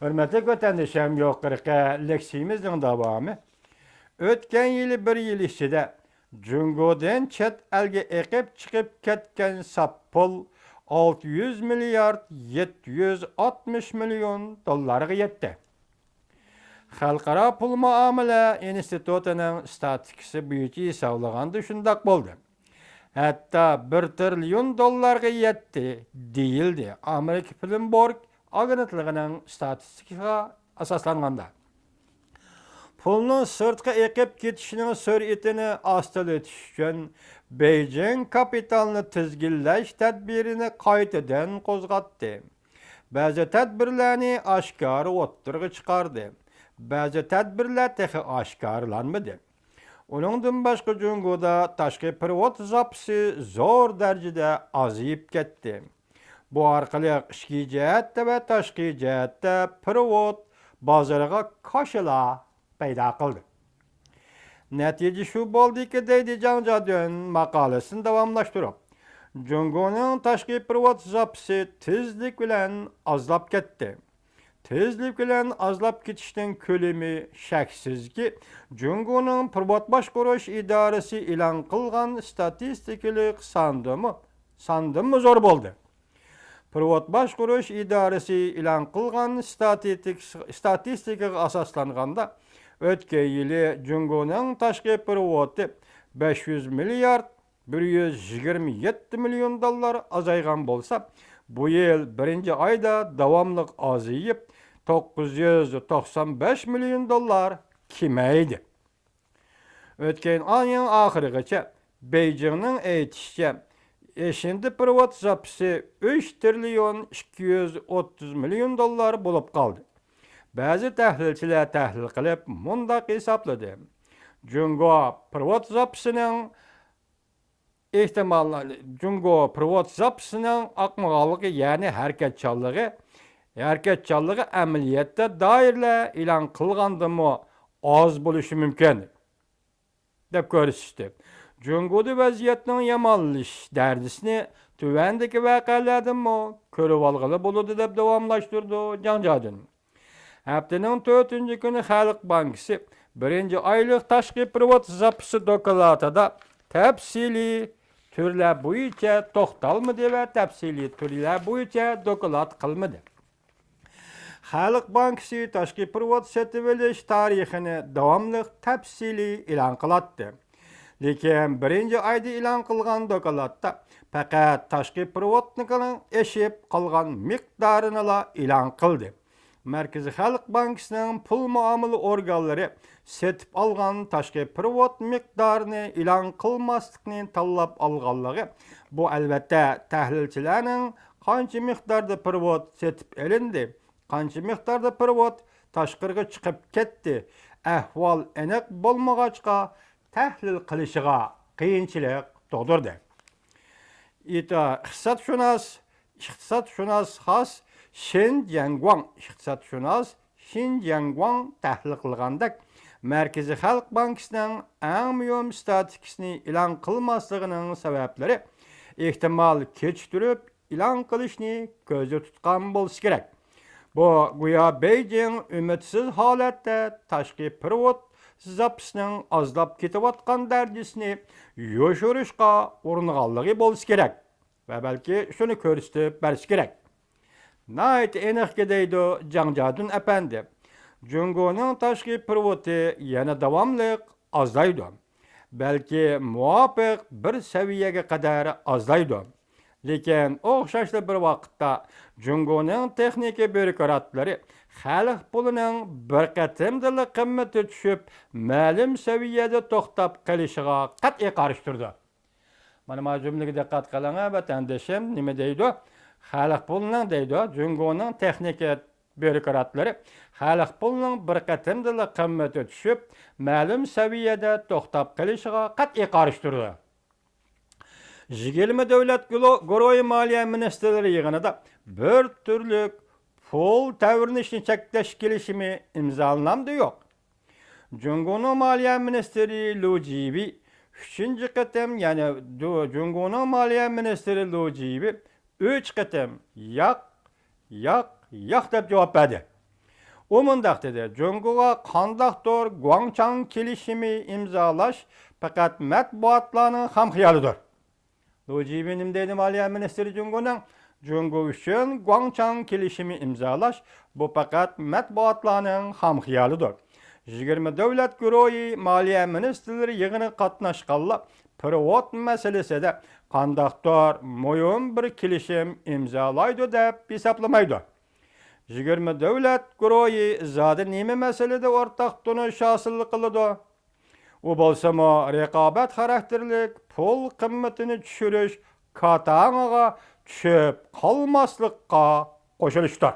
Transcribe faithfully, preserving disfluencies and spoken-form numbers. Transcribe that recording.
ھۆرمەتلىك ۋەتەندىشىم، يۇقىرىقى لېكسىيىمىزنىڭ داۋامى. ئۆتكەن يىلى بىر يىل ئىچىدە جۇڭگودىن چەت ئەلگە ئېقىپ چىقىپ كەتكەن ساپ پۇل ئالتە يۈز مىليارد يەتتە يۈز ئاتمىش مىليون دوللارغا يەتتى. خەلقئارا پۇل مۇئامىلە ئىنستىتۇتىنىڭ ئىستاتىستىكىسى بويىچە ھېسابلىغاندا شۇنداق بولدى. ھەتتا بىر تىرىليون دوللارغا يەتتى، دېيىلدى ئامېرىكا بلومبېرگ ئاگېنتلىقىنىڭ ئىستاتىستىكىسىغا ئاساسلانغاندا. پۇلنىڭ سىرتقا ئېقىپ كېتىشىنىڭ سۈرئىتىنى ئاستىلىتىش ئۈچۈن، بېيجىڭ كاپىتالنى تىزگىنلەش تەدبىرىنى قايتىدىن قوزغاتتى. بەزى تەدبىرلەرنى ئاشكارا ئوتتۇرىغا چىقاردى. بەزى تەدبىرلەر تېخى ئاشكارىلانمىدى. ئۇنىڭدىن باشقا، جۇڭگودا تاشقى پېرېۋوت زاپىسى زور دەرىجىدە ئازىيىپ كەتتى. بۇ ئارقىلىق ئىچكى جەھەتتە ۋە تاشقى جەھەتتە پېرېۋوت بازىرىغا كاشىلا پەيدا قىلدى. نەتىجە شۇ بولدىكى، دەيدۇ جاڭ جادۈن ماقالىسىنى داۋاملاشتۇرۇپ، جۇڭگونىڭ تاشقى پېرېۋوت زاپىسى تېزلىك بىلەن ئازلاپ كەتتى. تېزلىك بىلەن ئازلاپ كېتىشنىڭ كۆلىمى شەكسىزكى، جۇڭگونىڭ پېرېۋوت باشقۇرۇش ئىدارىسى ئېلان قىلغان ئىستاتىستىكىلىق ساندىمۇ، ساندىنمۇ زور بولدى. پېرېۋوت باشقۇرۇش ئىدارىسى ئېلان قىلغان ستاتىتىكس-، ئىستاتىستىكىغا ئاساسلانغاندا، ئۆتكەن يىلى جۇڭگونىڭ تاشقى پېرېۋوتى بەش يۈز مىليارد بىر يۈز يىگىرمە يەتتە مىليون دوللار ئازايغان بولسا، بۇ يىل بىرىنچى ئايدا داۋاملىق ئازىيىپ، توققۇز يۈز توقسان بەش مىليون دوللار كېمەيدى. ئۆتكەن ئاينىڭ ئاخىرىغىچە، بېيجىڭنىڭ ئېيتىشىچە، ئېشىندى پېرېۋوت زاپىسى ئۈچ تىرىليون ئىككى يۈز ئوتتۇز مىليون دوللار بولۇپ قالدى. بەزى تەھلىلچىلەر تەھلىل قىلىپ مۇنداق ھېسابلىدى: جۇڭگو پېرېۋوت زاپىسىنىڭ ئېھتىمال، جۇڭگو پېرېۋوت زاپىسىنىڭ ئاقمىغانلىقى، يەنى ھەرىكەتچانلىقى، ھەرىكەتچانلىقى ئەمەلىيەتتە دائىرىلەر ئېلان قىلغاندىنمۇ ئاز بولۇشى مۇمكىن، دەپ كۆرسىتىشتى. جۇڭگودا ۋەزىيەتنىڭ يامانلىشىش دەرىجىسىنى تۆۋەندىكى ۋەقەلەردىنمۇ كۆرۈۋالغىلى بولىدۇ، دەپ داۋاملاشتۇرىدۇ جاڭ جادۈن. ھەپتىنىڭ تۆتىنچى كۈنى خەلق بانكىسى بىرىنچى ئايلىق تاشقى پېرېۋوت زاپىسى دوكلاتىدا تەپسىلىي تۈرلەر بويىچە توختالمىدى ۋە تەپسىلىي تۈرلەر بويىچە دوكلات قىلمىدى. خەلق بانكىسى تاشقى پېرېۋوت سېتىۋېلىش تارىخىنى داۋاملىق تەپسىلىي ئېلان قىلاتتى. لېكىن بىرىنچى ئايدا ئېلان قىلغان دوكلاتتا پەقەت تاشقى پېرېۋوتنىڭ ئېشىپ قالغان مىقدارىنىلا ئېلان قىلدى. مەركىزىي خەلق بانكىسىنىڭ پۇل مۇئامىلە ئورگانلىرى سېتىپ ئالغان تاشقى پېرېۋوت مىقدارىنى ئېلان قىلماسلىقنى تاللاپ ئالغانلىقى، بۇ، ئەلۋەتتە، تەھلىلچىلەرنىڭ قانچە مىقداردا پېرېۋوت سېتىپ ئېلىندى، قانچە مىقداردا پېرېۋوت تاشقىرىغا چىقىپ كەتتى، ئەھۋال ئېنىق بولمىغاچقا، تەھلىل قىلىشىغا قىيىنچىلىق تۇغدۇردى. ئىتا-، ئىقتىسادشۇناس، ئىقتىسادشۇناس خاس شېن جيەنگۇاڭ، ئىقتىسادشۇناس شېن جيەنگۇاڭ تەھلىل قىلغاندەك، مەركىزىي خەلق بانكىسىنىڭ ئەڭ مۇھىم ستاتىستىكىسىنى ئېلان قىلماسلىقىنىڭ سەۋەبلىرى، ئېھتىمال، كېچىكتۈرۈپ ئېلان قىلىشنى كۆزدە تۇتقان بولسا كېرەك. بۇ گويا بېيجىڭ ئۈمىدسىز ھالەتتە تاشقى پېرېۋوت زاپىسىنىڭ ئازلاپ كېتىۋاتقان دەرىجىسىنى يوشۇرۇشقا ئۇرۇنغانلىقى بولسا كېرەك ۋە بەلكى شۇنى كۆرسىتىپ بەرسە كېرەك. ناھايىتى ئېنىقكى، دەيدۇ جاڭ جادۈن ئەپەندى، جۇڭگونىڭ تاشقى پېرېۋوتى يەنە داۋاملىق ئازلايدۇ. بەلكى مۇۋاپىق بىر سەۋىيەگە قەدەر ئازلايدۇ. لېكىن ئوخشاشلا بىر ۋاقىتتا جۇڭگونىڭ تېخنىكا بيۇروكراتلىرى خەلق پۇلىنىڭ بىر قېتىمدىلا قىممىتى چۈشۈپ، مەلۇم سەۋىيەدە توختاپ قېلىشىغا قەتئىي قارشى تۇرىدۇ. مانا، ما جۈملىگە دىققەت قىلىڭ، ۋەتەندىشىم، نېمە دەيدۇ؟ خەلق پۇلىنىڭ، دەيدۇ، جۇڭگونىڭ تېخنىكا بيۇروكراتلىرى خەلق پۇلىنىڭ بىر قېتىمدىلا قىممىتى چۈشۈپ، مەلۇم سەۋىيەدە توختاپ قېلىشىغا قەتئىي قارشى تۇرىدۇ. يىگىرمە دۆلەت گۇلو-، گۇرۇھى مالىيە مىنىستىرلىرى يىغىنىدا بىر تۈرلۈك پۇل تەۋرىنىشنى چەكلەش كېلىشىمى ئىمزالىنامدۇ يوق؟ جۇڭگونىڭ مالىيە مىنىستىرى لۇ جىۋېي ئۈچىنچى قېتىم، يەنى دۇ-، جۇڭگونىڭ مالىيە مىنىستىرى لۇ جىۋېي ئۈچ قېتىم ياق، ياق، ياق دەپ جاۋاب بەردى. ئۇ مۇنداق دېدى، جۇڭگوغا قانداقتۇر گۇاڭچاڭ كېلىشىمى ئىمزالاش پەقەت مەتبۇئاتلارنىڭ خام خىيالىدۇر. لۇ جىبىن نېمە دەيدۇ؟ مالىيە مىنىستىرى جۇڭگونىڭ، جۇڭگو ئۈچۈن گۇاڭچاڭ كېلىشىمى ئىمزالاش، بۇ پەقەت مەتبۇئاتلارنىڭ خام خىيالىدۇر. يىگىرمە دۆلەت گۇرۇھى مالىيە مىنىستىرلىرى يىغىنىغا قاتناشقانلار پېرېۋوت مەسىلىسىدە قانداقتۇر مۇھىم بىر كېلىشىم ئىمزالايدۇ دەپ ھېسابلىمايدۇ. يىگىرمە دۆلەت گۇرۇھى زادى نېمە مەسىلىدە ئورتاق تونۇش ھاسىل قىلىدۇ؟ ئۇ بولسىمۇ رىقابەت خاراكتېرلىك پۇل قىممىتىنى چۈشۈرۈش كاتاڭىغا چۈشۈپ قالماسلىققا قوشۇلۇشتۇر.